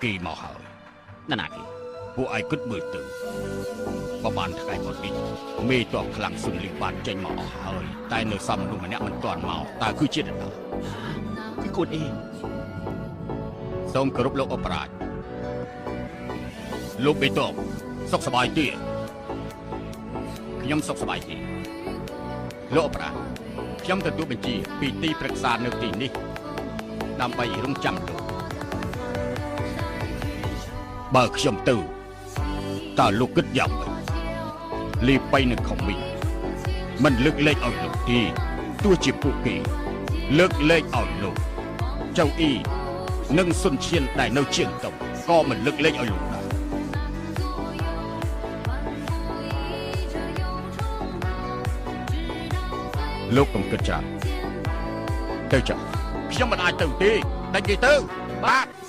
គេមកហើយ នរណាគេ? ពួកឯងគិតមើលទៅ ប្រហែលថ្ងៃមកនេះ មេតបខ្លាំងស៊ុនលីបានចេញមកអស់ហើយ តែនៅសំមនុស្សម្នាក់មិនទាន់មក តើគឺជានរណា? គឺកូនអេ។ សូមគោរពលោកអបរាជ លោកបេតបសុខសប្បាយទេ? ខ្ញុំសុខសប្បាយទេលោកអបរាជ។ ខ្ញុំទទួលបញ្ជាពីទីប្រឹក្សានៅទីនេះ ដើម្បីរងចាំលោក។ បើខ្ញុំទៅ តើលោកគិតយ៉ាងម៉េច? លីបៃនិងខំមីមិនលើកលែងឲ្យលោកទេ ទោះជាពួកគេលើកលែងឲ្យលោក ចៅអ៊ីនិងសុនឈៀនដែលនៅជាងតុងក៏មិនលើកលែងឲ្យលោកដែរ។ លោកកុំគិតច្រើនទៅចុះ។ ខ្ញុំមិនអាចទៅទេ ដេញគេទៅ។ បាទ។